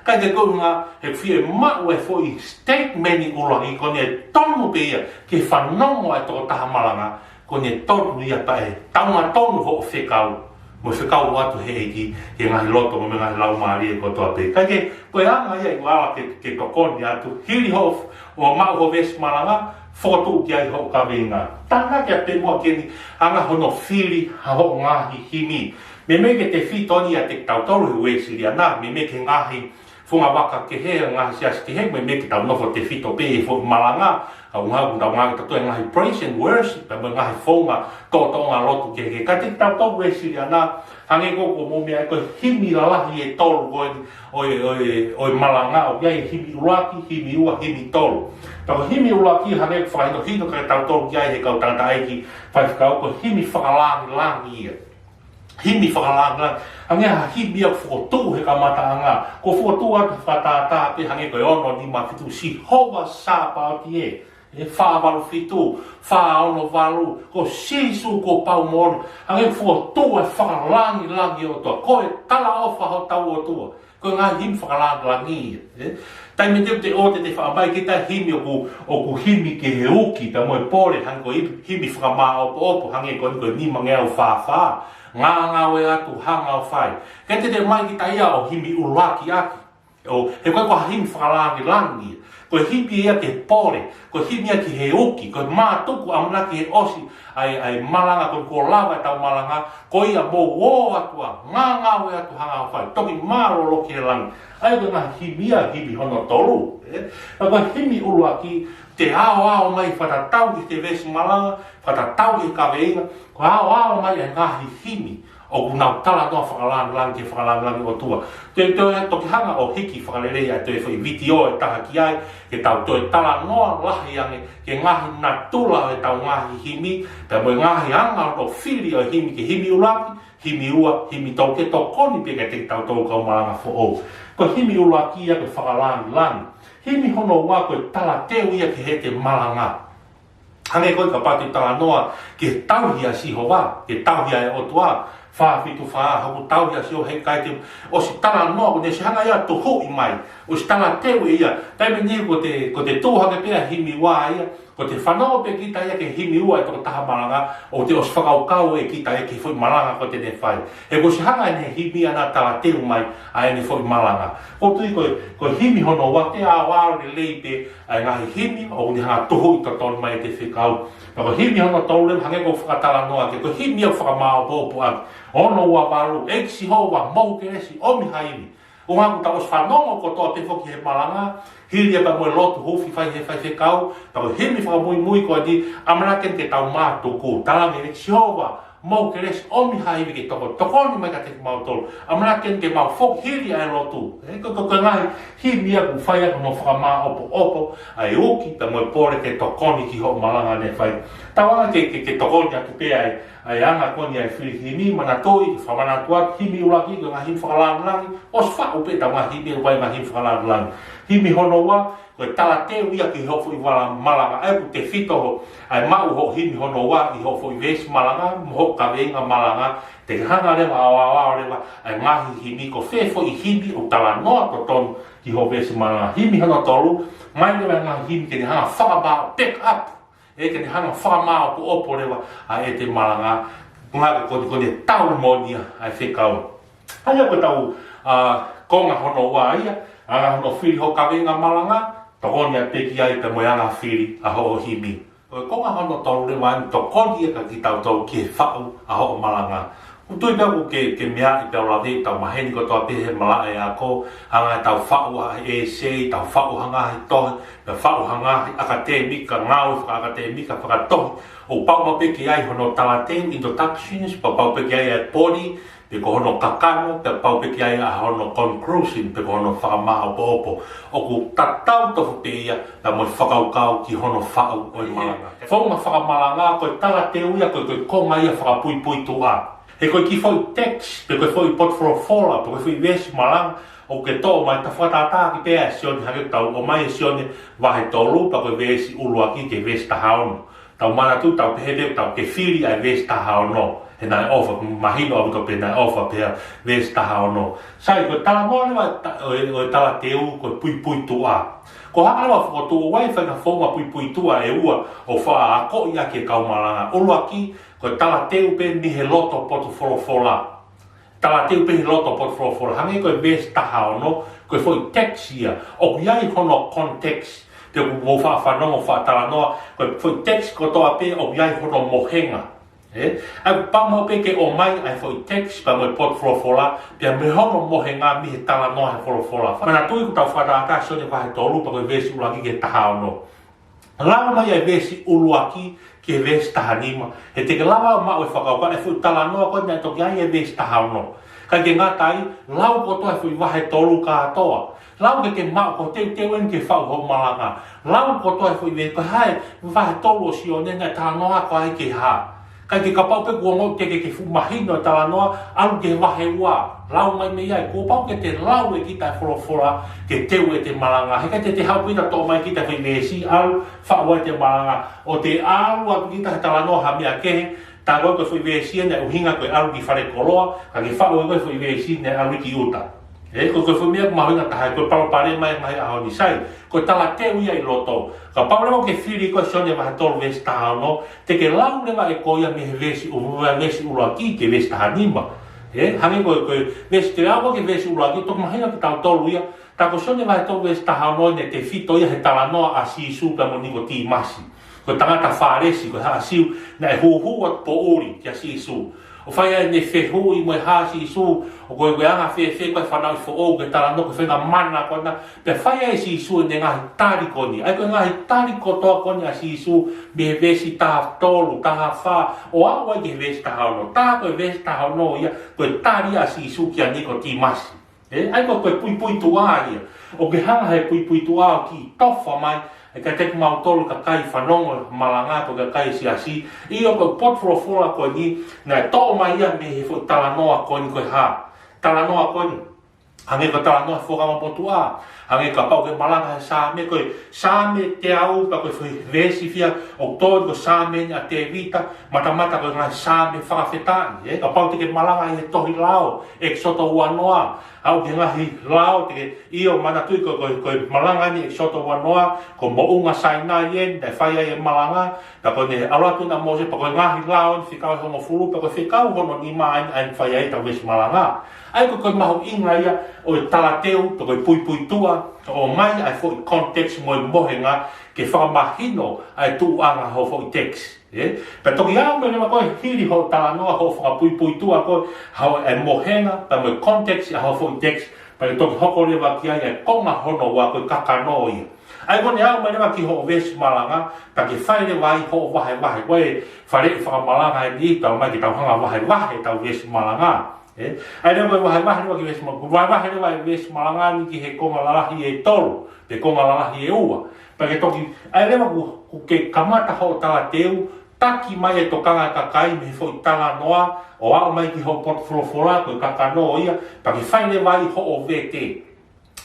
Kae kehe ko e ʻuhinga, he fiemaʻu e foʻi statement ʻuluaki, ko ʻene tonu pē ia, ke fanongo e tokotaha malanga, ko ʻene tonu ia pea ʻe taunga tonu hoʻo fekau, mo e fekau atu he ʻEiki, ki he ngaahi loto, mo e ngaahi laumālie kotoa pē. Kae kehe, ko e anga ia ʻoku ala ke, ke tokoni atu, hili hoʻo, ʻo maʻu hoʻo veesi malanga, fokotuʻu ki ai hoʻo kaveinga. Tānaki atu pē muʻa ki heni, anga hono fili ha hoʻo ngaahi himi. Meimei ke tefito eni ʻiate kitautolu he Uēsiliana, meimei ki he ngaahi fungavaka kehe, ngaahi siasi kehe, meimei ke tau nofo tefito pē he foʻi malanga, ʻa e ʻuhinga ʻoku tau ngāueʻaki ʻe tautolu e ngaahi praise and worship, pea mo e ngaahi founga tōtōʻonga lotu kehe. Ka ʻiate kitautolu Uēsiliana, hangē ko ʻoku mou meaʻi ko e himi lalahi ʻe tolu ko eni ʻo e, ʻo e, ʻo e malanga, ʻoku ʻi ai e himi ʻuluaki, himi ua, himi tolu. Pea ko e himi ʻuluaki, hangē ʻoku fakahinohino kiate kitautolu ki ai he kau tangataʻeiki faifekau, ko e himi fakalāngilangi ia. Himi fakalāngilangi. Hangē ha himi ia ʻoku fokotuʻu he kamataʻanga. Ko e fokotuʻu atu fakatātā pē hangē ko e ono nima fitu, Sihova Sāpaoti ē. ʻE fā valu fitu, fā ono valu, ko Sīsū kuo pau moʻoni. Hangē ʻoku fokotuʻu e fakalāngilangi ʻo e ʻOtua. Ko e talaʻofa hotau ʻOtua. Ko e ngaahi himi fakalāngilangi ia, ē? Taimi te te ō te te fakamai kita himi ʻoku, ʻoku himi ki he uki, pea mo e pole, hangē ko e himi fakamāʻopoʻopo, hangē ko e, ko e nimangeau fā fā, ngāngāue atu, hanga ʻo fai. Ke te te ʻomai kita ia ʻo himi ʻuluaki ʻaki. ʻO, he ko e ko e himi fakalāngilangi ia. Ko e himi ia ki he pole, ko e himi ia ki he uki, ko e mātuku ʻamanaki he ʻosi ʻa e, ʻa e malanga ko eni kuo lava ʻetau malanga, ko ia mou ō atu ā, ngāngāue atu hanga ʻo fai, toki mālōlō ki he langi. ʻA ia ko e ngaahi himi ia, himi hono tolu, ē? Ka ko e himi ʻuluaki, te aoao mai fakatatau ki he veesi malanga, fakatatau ki he kaveinga, ko e aoao mai e ngaahi himi, ʻoku nau talanoa fakalāngilangi, fakalāngilangi ʻOtua. Te, te, toki hanga ʻo hiki fakalelei ʻa e toe foʻi vitiō ʻe taha ki ai, ke tau toe talanoa lahi ange, ki he ngaahi natula ʻo ʻetau ngaahi himi, pea mo e ngaahi anga hono fili ʻo e himi ki he himi ʻuluaki, himi ua, himi tolu, ke tokoni pē kiate kitautolu kau malanga foʻou. Ko e himi ʻuluaki ia ko e fakalāngilangi. Himi hono ua ko e talateu ia ki heʻete malanga. Hangē ko e kapau te talanoa ki he tauhi ʻa Sihova, ki he tauhi ʻa e ʻOtua, fā fitu fā, hoku tauhi ʻa Sihova heʻikai te ʻosi talanoa, ko ʻene ʻosi hanga ia ʻo tuhuʻi mai, ʻosi talateu ʻe ia, taimi ni ko te, ko te tuʻu hake pē ʻa e himi ua ia, ko te fanongo pē kita ia ki he himi ua ʻa e tokotaha malanga, ʻo te ʻosi fakakaukau ʻe kita ia ki he foʻi malanga ko ē te ne fai. He kuo ʻosi hanga ʻe he himi ʻana ʻo talateu mai ʻa ʻene foʻi malanga. ʻOku ou tui ko e, ko e himi hono ua te aoao lelei pē ʻa e ngaahi himi ʻoku ne hanga ʻo tuhuʻi totonu mai ʻete fekau. Pea ko e himi hono tolu leva hangē ko e fakatalanoa ki ai, ko e himi ia ʻoku fakamāʻopoʻopo ʻaki. Ono ua valu, ʻEiki Sihova, mou kelesi, ʻomi ha ivi. ʻUhinga ʻoku tau ʻosi fanongo kotoa pē foki he malanga, hili ia pea mo e lotu huufi fai he faifekau, pea ko e himi fakamuimui ko eni, ʻamanaki ke tau mātuku, talamai, ʻEiki Sihova, mou kelesi, ʻomi ha ivi ke toko, tokoni mai kiate kimautolu. ʻAmanaki ke mau foki hili ʻa e lotu. Ē, ko, ko, ko e ngaahi himi ia ʻoku fai ʻaki hono fakamāʻopoʻopo ʻa e uki, pea mo e pole ke tokoni ki hoʻo malanga ne fai. Tau anga ke, ke, ke tokoni atu pē ʻa e, ʻa e anga ko eni ʻa e fili himi, manatuʻi, fakamanatu atu, himi ʻuluaki, ko e ngaahi himi fakalāngilangi, ʻosi faʻu pē ʻetau ngaahi himi, ʻe ʻi ai e ngaahi himi fakalāngilangi. Himi hono ua, ko e talateu ia ki hoʻo foʻi vala malanga. ʻA ia ʻoku tefito hoʻo, ʻa e maʻu hoʻo himi hono ua ʻi hoʻo foʻi veesi malanga, mo hoʻo kaveinga malanga, te ke hanga leva ʻo aoao leva ʻa e ngaahi himi, ko fē foʻi himi ʻoku talanoa totonu ki hoʻo veesi malanga. Himi hono tolu, ʻomai leva e ngaahi himi ke ne hanga ʻo fakamāʻopoʻopo, back up, ē, ke ne hanga ʻo fakamāʻopoʻopo leva ʻa ʻete malanga, ʻuhinga ko eni ko ʻene tau moʻoni ʻa e fekau. ʻA ia ko ʻetau, ā, konga hono ua ia, anga hono fili hoʻo kaveinga malanga, tokoni atu pē ki ai pea mo e anga fili ʻa hoʻo himi. Ko e konga hono tolu leva eni, tokoni ia kia kitautolu ki he faʻu ʻa hoʻo malanga. ʻOku ou tui pē ʻoku ke, ke meaʻi pē ʻo lave ʻetau maheni kotoa pē he malaʻe ako, ʻa e ngaahi tau faʻu ʻa e essay, tau faʻu ha ngaahi tohi, tau faʻu ha ngaahi ʻakatēmika, ngāue fakaʻakatēmika, fakatohi. ʻOku pau maʻu pē ke ʻi ai hono talateu, introductions, pea pau pē ke ʻi ai ʻa e body, pe ko hono kakano, pea pau pē ke ʻi ai ʻa hono conclusion, pe ko hono fakamāopoopo. ʻOku tatau tofu pē ia, pea mo e fakakaukau ki hono faʻu ʻo e malanga. Founga fakamalanga, ko e talateu ia, ko e, ko e konga ia fakapuipuituʻa. He ko e kiʻi foʻi text, pe ko e foʻi potu folofola, pe ko e foʻi veesi malanga, ʻoku ke toʻo mai, ta fakatātā ki pē ʻa Sione, hangē ko ʻetau ʻomai ʻe Sione vahe tolu, pea ko e veesi ʻuluaki ki he veesi taha ono. Tau manatu, tau pehē pē, tau ke fili ʻa e veesi taha ono. He naʻe ʻofa, mahino ʻaupito pē naʻe ʻofa pē ʻa e veesi taha ono. Sai, ko e talanoa leva ta-, ʻo e, ʻo e talateu, ko e puipuituʻa. Ko e hā leva fokotuʻu ai, faʻahinga founga puipuituʻa ʻe ua, ʻoku faʻa akoʻi ʻaki e kau malanga. ʻUluaki, ko e talateu pē mei he loto potu folofola. Talateu pē he loto potu folofola. Hangē ko e veesi taha ono, ko e foʻi text ia. ʻOku ʻi ai hono context. Pea ʻoku mou faʻa fanongo, faʻa talanoa, ko e foʻi text kotoa pē ʻoku ʻi ai hono mohenga. ʻE? ʻA ia pau maʻu pē ke ʻomai ʻa e foʻi text pea mo e potu folofola, pea mo hono mohenga mei he talanoa he folofola. Manatuʻi ʻoku tau fakatātā Sione vahe tolu pea ko e veesi ʻuluaki ki he taha ono. Lau mai ʻa e veesi ʻuluaki ki he veesi taha nima. He te ke lava maʻu e fakakaukau e foʻi talanoa ko ē naʻe toki ʻi ai e veesi taha ono. ʻIkai ke ngata ai, lau kotoa e foʻi vahe tolu kātoa. Lau ke ke maʻu ko e teuteu eni ke faʻu hoʻo malanga. Lau kotoa e foʻi veesi, ko e hā e vahe tolu ʻo Sione naʻe talanoa ko ē ki he hā. ʻIkai ke kapau pē kuo ongoʻi ke ke fuʻu mahino e talanoa, ʻalu ki he vahe ua, lau mai mei ai, kuo pau ke te lau ʻe kita e folofola, ke teu ʻete malanga. He ʻikai te te haʻu kita toʻo mai kita e foʻi veesi, ʻalu, faʻu ʻete malanga. ʻO te ʻalu atu kita he talanoa ha meʻa kehe, tā ko ē ko e foʻi veesi naʻe ʻuhinga ko e ʻalu ki falekoloa, ka ke faʻu ʻe koe e foʻi veesi naʻe ʻalu ki ʻuta. ʻE, ko e, ko e foʻi meʻa mahuʻinga taha, ko e palopalema ia he ngaahi ʻaho ni, sai, ko e talateu ia ʻi loto. Kapau leva ʻoku ke fili ko ē Sione vahe tolu veesi taha ono, te ke lau leva ʻe koe ia mei he veesi ʻu-, veesi ʻuluaki ki he veesi taha nima. ʻE, hangē ko e, ko e veesi, te ke lau ko ē ki he veesi ʻuluaki, toki mahino kia kitautolu ia, tā ko Sione vahe tolu veesi taha ono naʻe tefito ia he talanoa ʻa Sīsū pea mo Nikotīmasi. Ko e tangata Fālesi, ko e haʻa Siu, naʻe huʻuhuʻu atu poʻuli kia Sīsū. ʻO fai ai ʻene fehuʻi mo e hā Sīsū, ʻoku ke, ke anga fēfē ko e fanauʻi foʻou, ke talanoa ko e faʻahinga mana ko ena, pea fai ai ʻe Sīsū ʻene ngaahi tali ko eni. ʻA ia ko e ngaahi tali kotoa ko eni ʻa Sīsū, mei he veesi taha tolu, taha fā, ʻo aʻu ai ki he veesi taha ono. Tā ko e veesi taha ono ia, ko e tali ʻa Sīsū kia Nikotīmasi. ʻE, ʻa ia ko e, ko e puipuituʻa ia. ʻOku ke hanga he puipuituʻa ʻo kiʻi tofa mai, ʻe ka te kimautolu kakai fanongo malanga ko e kakai siasi. ʻIo ko e potu folofola ko eni, naʻe toʻo mai ia mei he foʻi talanoa ko eni ko e hā. Talanoa ko eni. Hangē ko e talanoa he Fuakava Motuʻa. Hangē kapau ke malanga he Saame, ko e Saame teau pea ko e foʻi veesi fiha ʻoku tō ko e Saame ʻa Tēvita, matamata ko e ngaahi Saame fakafetaʻi. ʻE, kapau te ke malanga ʻi he tohi lao, ʻEkisoto ua noa, aʻu ki he ngaahi lao, te ke ʻio manatuʻi ko, ko, ko e malanga eni ʻEkisoto ua noa, ko Moʻunga Sainai eni, naʻe fai ai e malanga, pea ko ʻene ʻalu atu ʻa Mōsese, pea ko e ngaahi lao eni fekau ʻe hongofulu, pea ko e fekau hono nima eni, eni fai ai ʻetau veesi malanga. ʻA ia ko, ko e mahuʻinga ia ʻo e talateu, pea ko e puipuituʻa, ʻo ʻomai ʻa e foʻi context mo e mohenga, ke fakamahino ʻa e tuʻuʻanga hoʻo foʻi text. ʻE? Pea toki aʻu mai leva ko ē hili hoʻo talanoa, hoʻo fakapuipuituʻa ko ē, hoʻo e mohenga, pea mo e context ʻa hoʻo foʻi text, pea ke toki hoko leva ki ai e konga hono ua ko e kakano ia. ʻA ia ko ʻene aʻu mai leva ki hoʻo veesi malanga, pea ke fai leva ai hoʻo vahevahe, ko e faleʻi fakamalanga eni, tau mai ke tau hanga vahevahe ʻetau veesi malanga. ʻE? ʻA ia leva ko e vahevahe leva ki he veesi ma-, vahevahe leva e veesi malanga ni ki he konga lalahi ʻe tolu, pe konga lalahi ʻe ua. Pea ke toki, ʻa ia leva ʻoku, ʻoku ke kamata hoʻo talateu, taki mai e tokanga kakai mei he foʻi talanoa, ʻo aʻu mai ki hoʻo potu folofola, ko e kakano ia, pea ke fai leva ai hoʻo vete.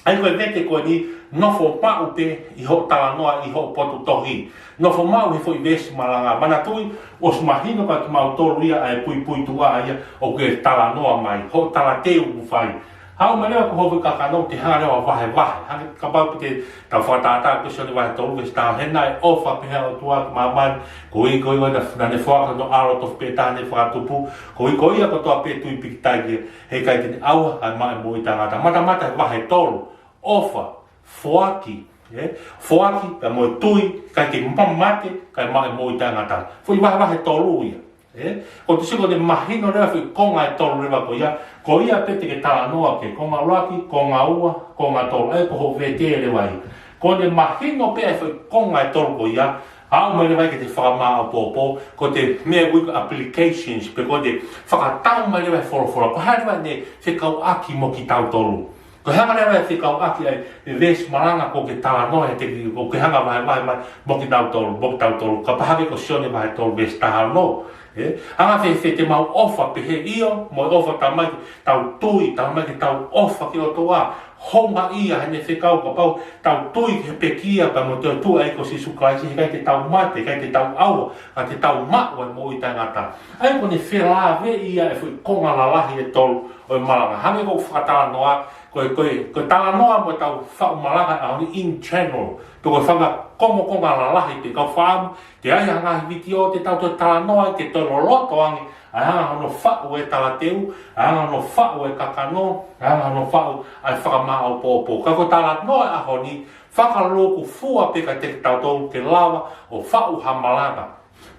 ʻA ia ko e vete ko eni, nofo maʻu pē ʻi hoʻo talanoa, ʻi hoʻo potu tohi. Nofo maʻu he foʻi veesi malanga. Manatuʻi, ʻosi mahino kia kimautolu ia ʻa e puipuituʻa ia ʻoku ke talanoa mai, hoʻo talateu ʻoku fai. Haʻu mai leva ko hoʻo foʻi kakano te hanga leva vahevahe. Hangē kapau pē te tau fakatātā ko Sione vahe tolu veesi taha, he naʻe ʻofa pehē ʻa e ʻOtua ki māmani, koeʻuhi ko ia naʻa ne foaki hono ʻAlo tofu pē taha ne fakatupu, koeʻuhi ko ia kotoa pē tui pīkitai ki ai, he ʻikai te ne ʻauha kae maʻu e moʻui taʻengata. Matamata he vahe tolu, ʻofa, foaki, ʻE, foaki, pea mo e tui, kae ʻikai ke mate, kae maʻu e moʻui taʻengata. Foʻi vahevahe tolu ia. ʻE, ko e tuʻu ko ē mahino leva foʻi konga ʻe tolu leva ko ia, ko ia pē te ke talanoa ki he konga ʻuluaki, konga ua, konga tolu, ʻa ia ko hoʻo vete leva ia. Ko ʻene mahino pē ʻa e foʻi konga ʻe tolu ko ia, aʻu mai leva ia ki he fakamāʻopoʻopo, ko e meʻa ʻoku ui ko e applications, pe ko e fakatau mai leva ʻa e folofola, ko e hā leva ʻene fekauʻaki mo kitautolu. Ko e hanga leva ʻe fekauʻaki ai e veesi malanga ko ē ke talanoa he te ki, ko e hanga vahevahe mai mo kitautolu, mo kitautolu. Kapau hake ko Sione vahe tolu veesi taha ono. ʻE, anga fēfē te mau ʻofa pehē ʻio, mo e ʻofa Tamai, tau tui, Tamai ke tau ʻofa ki he ʻOtua, houngaʻia heʻene fekau kapau tau tui ki he pekia pea mo e toetuʻu ʻa e ʻEiki ko Sīsū Kalaisi, he ʻikai te tau mate, ʻikai te tau ʻauha, ka te tau maʻu ʻa e moʻui taʻengata. ʻA ia ko ʻene felāveʻi ia e foʻi konga lalahi ʻe tolu ʻo e malanga. Hangē ko ʻeku fakatalanoa, ko e, ko e, ko e talanoa mo ʻetau faʻu malanga ʻaho ni in general. Pe ko e fanga kongokonga lalahi pē kau faʻamu, ke ʻai ha ngaahi vitiō te tau toe talanoa, ke toe loloto ange, ʻa e anga hono faʻu e talateu, ʻa e anga hono faʻu e kakano, ʻa e anga hono faʻu ʻa e fakamāʻopoʻopo. Ka ko e talanoa ʻaho ni, fakalūkufua pē kiate kitautolu ke lava ʻo faʻu ha malanga.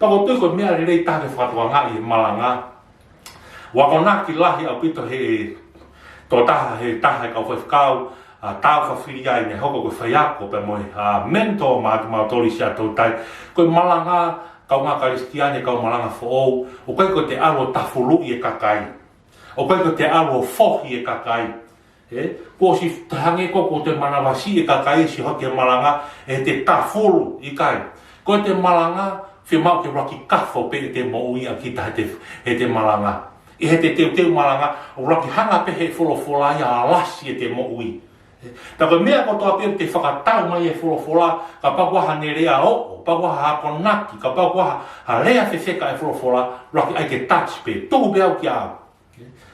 Pea ʻoku ou tui ko e meʻa lelei taha ke fakatokangaʻi he malanga. ʻOku akonaki lahi ʻaupito he tokotaha, he taha e kau faifekau, ʻa, tau fafili ai ne hoko ko e faiako pea mo e, ʻa, mentor maʻa kimautolu ʻi Siaʻatoutai. Ko e malanga, kaungā Kalisitiane, kau malanga foʻou, ʻoku ʻikai ko ʻete ʻalu ʻo tafuluʻi e kakai. ʻOku ʻikai ko ʻete ʻalu ʻo fohi e kakai. ʻE, kuo ʻosi hangē ko ē kuo te manavasiʻi e kakai ʻi he hoko e malanga, ʻete tafulu, ʻikai. Ko ʻete malanga, fiemaʻu ke ʻuluaki kafo pē ʻete moʻui ʻa kita heʻete, heʻete malanga. ʻI heʻete teuteu malanga, ʻuluaki hanga pē he folofola ia ʻo lasi ʻete moʻui. ʻE, tā ko e meʻa kotoa pē te fakatau mai e folofola, kapau ko ha ne lea ʻoʻo, kapau ko ha akonaki, kapau ko ha, ha lea fefeka e folofola, ʻuluaki ʻai ke touch pē, tuku pē au kia au.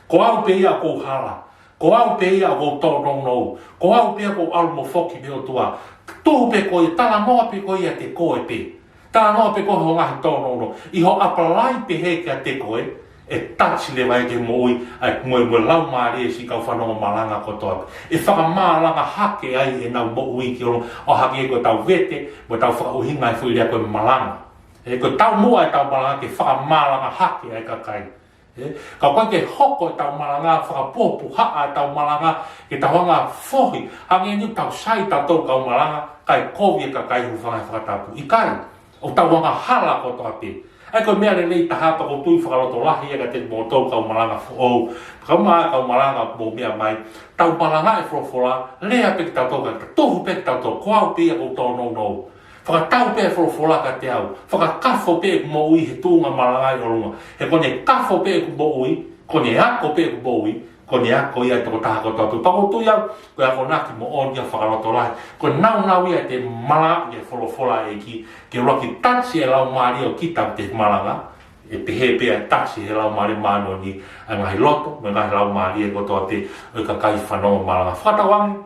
Ko au pē ia ʻoku ou hala. Ko au pē ia ʻoku ou tōnounou. Ko au pē ia ʻoku ou ʻalu mo foki mei he ʻOtua. Tuku pē koe, talanoa pē koe ʻiate koe pē. Talanoa pē koe hoʻo ngaahi tōnounou. ʻI hoʻo apply pē he kiate koe, ʻe touch leva ia ki he moʻui, ʻa e mo e, mo e laumālie ʻo e siʻi kau fanongo malanga kotoa pē. ʻE fakamālanga hake ai ʻenau moʻui ki ʻolunga, ʻo hangē ko ʻetau vete, mo ʻetau fakaʻuhinga e foʻi lea ko e malanga. ʻE, ko e taumuʻa ʻetau malanga ke fakamālanga hake ai e kakai. ʻE, ka ʻoku ʻikai ke hoko ʻetau malanga fakapuhapuhaʻa ʻetau malanga ke tau hanga ʻo fohi, hangē ni ʻoku tau sai tautolu kau malanga, kae kovi e kakai, hūfanga he fakatapu. ʻIkai, ʻoku tau angahala kotoa pē. ʻA ia ko e meʻa lelei taha pea ʻoku ou tui fakalotolahi ia kiate kimoutolu kau malanga foʻou, kau ma-, kau malanga mou meʻa mai, tau malanga e folofola, lea pē kitautolu, ka tuhu pē kitautolu, ko au pē ia ʻoku ou tōnounou. Fakatau pē e folofola kiate au. Fakakafo pē ʻeku moʻui he tuʻunga malanga ʻi ʻolunga. He ko ʻene kafo pē ʻeku moʻui, ko ʻene ako pē ʻeku moʻui, ko ʻene ako ia e tokotaha kotoa pē. Pea ʻoku ou tui au, ko e akonaki moʻoni ia fakalotolahi. Ko e nāunau ia ʻete malanga e folofola ʻa e ʻEiki, ke ʻuluaki touch e laumālie ʻo kita ʻete malanga. ʻE pehē pē ʻa e touch he Laumālie Māʻoniʻoni ʻa e ngaahi loto, mo e ngaahi laumālie kotoa pē ʻo e kakai fanongo malanga. Fakatauange,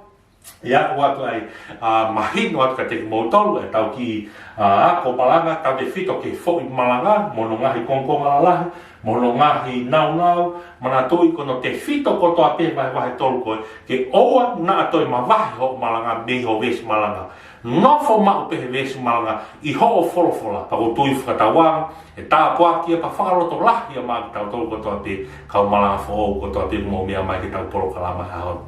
ʻe aʻu atu ai, ʻa, mahino atu kiate kimoutolu ʻetau kiʻi, ʻa, ako malanga, tautefito ki he foʻi malanga, mo hono ngaahi kongokonga lalahi, mo hono ngaahi nāunau, manatuʻi ko hono tefito kotoa pē vahevahe tolu ko ē, ke ʻoua naʻa toe mavahe hoʻo malanga mei hoʻo veesi malanga. Nofo maʻu pē he veesi malanga ʻi hoʻo folofola, pea ʻoku ou tui fakatauange, ʻe tāpuaki ia pea fakalotolahi ia maʻa kitautolu kotoa pē, kau malanga foʻou kotoa pē ʻoku mou meʻa mai ki heʻetau polokalama he ʻaho ni.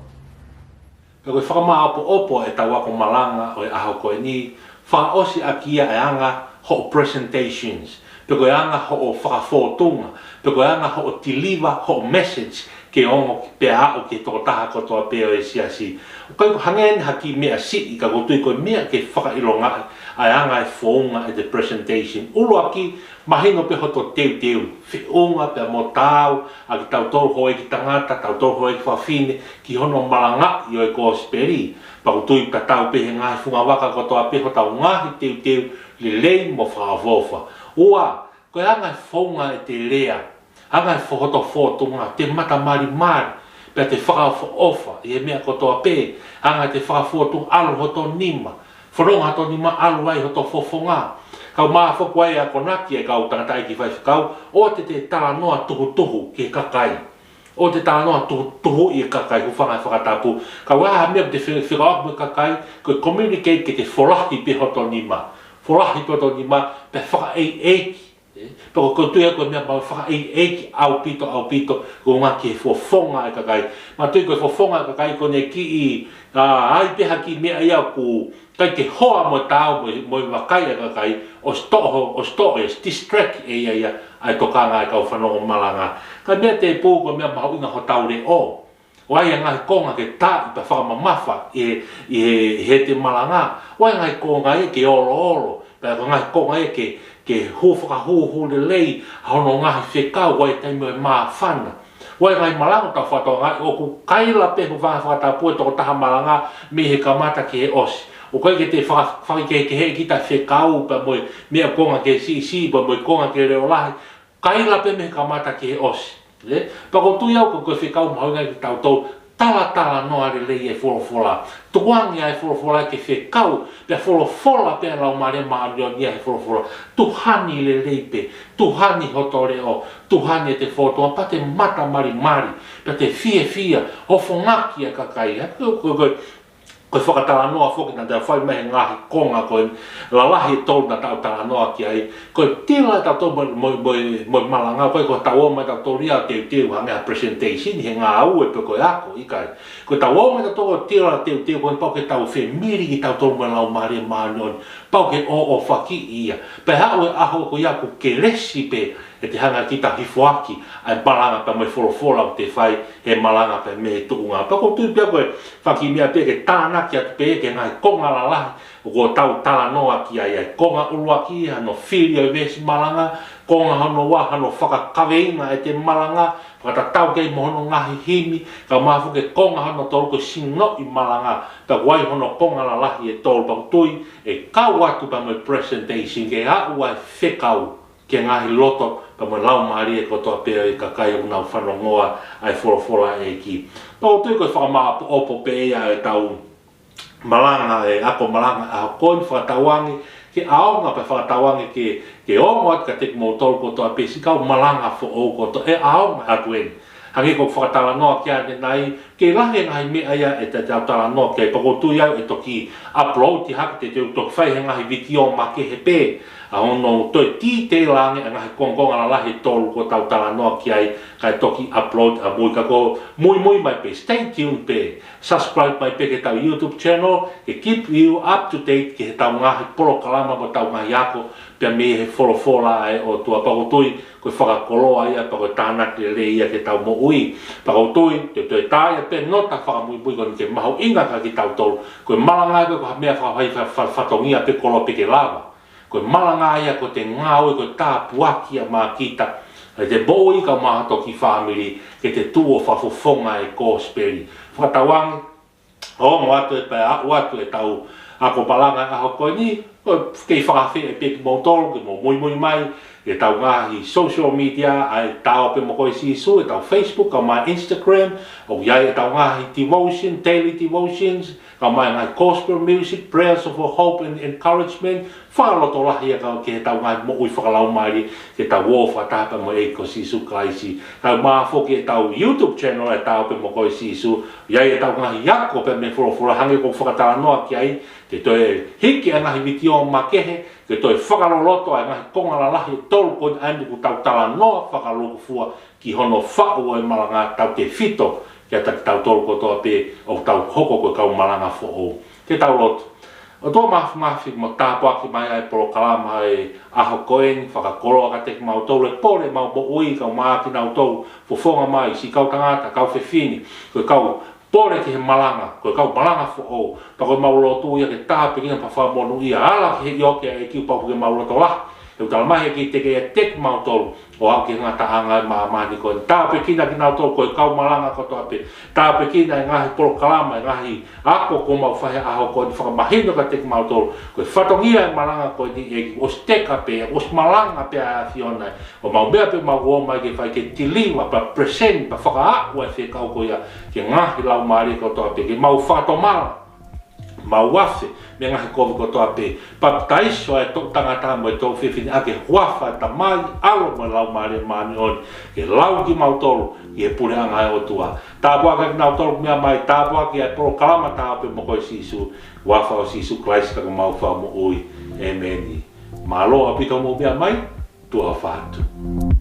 Pea ko e fakamāʻopoʻopo ʻetau ako malanga ʻo e ʻaho ko eni, fakaʻosi ʻaki ia e anga hoʻo presentations, pe ko e anga hoʻo fakafōtunga, pe ko e anga hoʻo deliver hoʻo message, ke ongo pea aʻu ki he tokotaha kotoa pē ʻo e siasi. ʻOku ʻikai ko e hangē ni ha kiʻi meʻa siʻi, ka ʻoku ou tui ko e meʻa ke fakaʻilongaʻi ʻa e anga e founga ʻete presentation. ʻUluaki, mahino pē hoto teuteu, feʻunga pea mo taau ʻa kitautolu houʻeiki tangata, tautolu houʻeiki fafine, ki hono malangaʻi ʻo e kosipeli. Pea ʻoku ou tui tatau pē he ngaahi fungavaka kotoa pē hotau ngaahi teuteu lelei mo fakaʻofoʻofa. Ua, ko e anga e founga ʻete lea, anga e fo-, hoto fōtunga, te matamalimali, pea te fakaʻofoʻofa ʻi he meʻa kotoa pē, anga ʻete fakafōtunga, ʻalu hoto nima, fononga hoto nima, ʻalu ai hoto fofonga. Kau mafoku ai e akonaki e kau tangataʻeiki faifekau, ʻoua te te talanoa tuhutuhu ki he kakai. ʻOua te talanoa tuhutuhuʻi e kakai, hūfanga he fakatapu. Ka ʻi ai ha meʻa te fe-, fekauʻaki mo e kakai, ko e communicate ke te folahi pē hoto nima. Folahi pē hoto nima, pea fakaʻeiʻeiki. Ē? Pea ʻoku ou tui au ko e meʻa mahuʻinga fakaʻeiʻeiki ʻaupito, ʻaupito, ko e ngaahi fofonga e kakai. Manatuʻi ko e fofonga e kakai ko ʻene kiʻi, ʻa, ʻai pē ha kiʻi meʻa ia ʻoku ʻikai ke hoa mo taau mo, mo e vakai e kakai, ʻosi toʻo, ʻosi toʻo, ʻosi distract ʻe ia ia ʻa e tokanga e kau fanongo malanga. Ka meʻa tēpū ko e meʻa mahuʻinga hotau leʻo. ʻOku ʻi ai e ngaahi konga ke taaʻi pea fakamamafa ʻi he, ʻi he, ʻi he te malanga. ʻOku ʻi ai e ngaahi konga ia ke oloolo, pea ko e ngaahi konga ia ke, ke hū fakahūhū lelei hono ngaahi fekau, ʻi he taimi ʻo e māfana. ʻOku ʻi ai e ngaahi malanga tau fakatokangaʻi ʻoku kaila pē, hūfanga he fakatapu, e tokotaha malanga mei he kamata ki he ʻosi. ʻOku ʻikai ke te faka-, fakakehekeheʻi kita fekau pea mo e meʻa, konga ke siʻisiʻi pea mo e konga ke leʻo lahi. Kaila pē mei he kamata ki he ʻosi. Ē? Pea ʻoku ou tui au ko e, ko e fekau mahuʻinga ia kiate kitautolu, talatalanoa lelei e folofola. Tukuange ʻa e folofola ke fekau, pea folofola pē ʻa e Laumālie Māʻoniʻoni ʻi he folofola. Tuhani lelei pē, tuhani hoto leʻo, tuhani ʻete fōtunga, pea te mata malimali, pea te fiefia, ʻo fongaki ʻa e kakai. Ē? Ko, ko, ko, ko e fakatalanoa foki naʻa tau fai mai he ngaahi konga ko ē lalahi ʻe tolu naʻa tau talanoa ki ai. Ko e tila ʻa tautolu mo, mo, mo, mo e malanga, ko e, ko ʻetau ō mai tautolu ia ʻo teuteu hangē ha presentation he ngāue pe ko e ako, ʻikai. Ko ʻetau ō mai tautolu ʻo tila teuteu, ko e pau ke tau femili kitautolu mo e Laumālie Māʻoniʻoni. Pau ke ʻōʻōfakiʻi ia. Pea haʻu e ʻaho ko ia ʻoku kelesi pē, ʻe te hanga kita ʻo hifoaki ʻa e malanga pea mo e folofola ʻoku te fai he malanga pea mei he tuʻunga. Pea ʻoku ou tui pē au ko e fakaʻimeʻa pē ke tānaki atu pē ki he ngaahi konga lalahi ʻoku tau talanoa ki ai, ʻa e konga ʻuluaki, hano fili ʻo e veesi malanga, konga hono ua, hano fakakaveinga ʻete malanga, fakatatau ki ai mo hono ngaahi himi, kae ʻumaʻā foki e konga hono tolu ko e sinoʻi malanga, pea ʻoku ʻi ai hono konga lalahi ʻe tolu. Pea ʻoku ou tui ʻe kau atu pea mo e presentation ke aʻu ʻa e fekau ki he ngaahi loto pea mo e laumālie kotoa pē ʻo e kakai ʻoku nau fanongoa ʻa e folofola ʻa e ʻEiki. Pea ʻoku ou tui ko e fakamāʻopoʻopo pē ia ʻetau malanga, e ako malanga ʻaho ko eni, fakatauange ke ʻaonga pea fakatauange ke, ke ongo atu kiate kimoutolu kotoa pē siʻi kau malanga foʻou kotoa, ʻe ʻaonga atu eni. Hangē ko e fakatalanoa ki ai ʻanenai, ke lahi e ngaahi meʻa ia ʻe te tau talanoa ki ai, pea ʻoku ou tui au ʻe toki upload hake, te tau toki fai he ngaahi vitiō makehe pē ʻa hono toe titela ange ʻa e ngaahi kongokonga lalahi ʻe tolu ʻoku tau talanoa ki ai, kae toki upload ʻamui. Ka ko e muimui mai pē, stay tuned pē, subscribe mai pē ki heʻetau YouTube channel, ke keep you up to date ki heʻetau ngaahi polokalama mo ʻetau ngaahi ako pea mei he folofola ʻa e ʻOtua. Pea ʻoku ou tui ko e fakakoloa ia, pea ko e tānaki lelei ia ki heʻetau moʻui. Pea ʻoku ou tui, te u toe tā ia pē nota fakamuimui ko eni ke mahuʻinga kiate kitautolu. Ko e malanga ia ko ha meʻa fakafaifai fa-, fa-, fatongia pē koloa pē ke lava. Ko e malanga ia ʻoku te ngāue, ko e tāpuaki ia maʻa kita, ʻete moʻui kae ʻumaʻā hoto kiʻi fāmili, ke te tuʻu ʻo fakafofonga e kosipeli. Fakatauange, ongo atu e pea aʻu atu ʻetau ako malanga ʻaho ko eni, ʻoku kei fakaafeʻi pē kimoutolu ke mou muimui mai ki heʻetau ngaahi social media, ʻa e Ta Ō Pē Mo Koe Sīsū, ʻetau Facebook, kae ʻumaʻā Instagram, ʻoku ʻi ai ʻetau ngaahi devotion, daily devotions, kae ʻumaʻā e ngaahi gospel music, prayers of hope and encouragement, fakalotolahi ia ki heʻetau ngaahi moʻui fakalaumālie, ke tau ō fakataha pea mo e ʻEiki ko Sīsū Kalaisi. Kae ʻumaʻā foki ʻetau YouTube channel, ʻa e Ta Ō Pē Mo Koe Sīsū, ʻi ai ʻetau ngaahi ako pea mei he folofola, hangē ko e fakatalanoa ki ai, te toe hiki ʻa e ngaahi vitiō makehe, ke toe fakaloloto ʻa e ngaahi konga lalahi ʻe tolu ko eni ʻoku tau talanoa fakalūkufua ki hono faʻu ʻo e malanga, tautefito kiate kitautolu kotoa pē ʻoku tau hoko ko e kau malanga foʻou. Ke tau lotu. ʻOtua Māfimafi, mo tāpuaki mai ʻa e polokalama ʻo e ʻaho ko eni, fakakoloa kiate kimautolu e pole ʻemau moʻui, kae ʻumaʻā kinautolu fofonga mai, siʻi kau tangata, kau fefine, ko e kau pole ki he malanga, ko e kau malanga foʻou. Pea ko ʻemau lotu ia ke tāpuekina pea fakamonūʻia, ala ki he ʻioke ʻa e ʻEiki, pau ke mau loto lahi. He ʻoku talamai ʻe he ʻEiki te ke ʻiate kimautolu ʻo aʻu ki he ngataʻanga ʻo e māmani ko eni. Tāpuekina kinautolu ko e kau malanga kotoa pē. Tāpuekina e ngaahi polokalama, e ngaahi ako ʻoku mau fai he ʻaho ko eni, fakamahino kiate kimautolu ko e fatongia e malanga ko eni, ʻe ʻosi teka pē, ʻosi malanga pē ʻa e ʻAfiona. ʻOku mau meʻa pē mau ō mai ke fai, ke tiliva pea present pea fakaaʻu ʻa e fekau ko ia ki he ngaahi laumālie kotoa pē, ke mau fakatomala mau afe mei he ngaahi kovi kotoa pē. Papitaiso ʻa e toʻu tangata mo e toʻu fefine ʻaki e huafa ʻo e Tamai, ʻAlo mo e Laumālie Māʻoniʻoni, ke lau kimautolu ki he puleʻanga ʻo e ʻOtua. Tāpuakiʻi kinautolu meʻa mai, tāpuakiʻi ʻa e polokalama Ta ō pē mo koe Sīsū, huafa ʻo Sīsū Kalaisi ko homau Fakamoʻui. ʻĒmeni. Mālō ʻaupito hoʻomou meʻa mai, tuʻa ʻofa atu.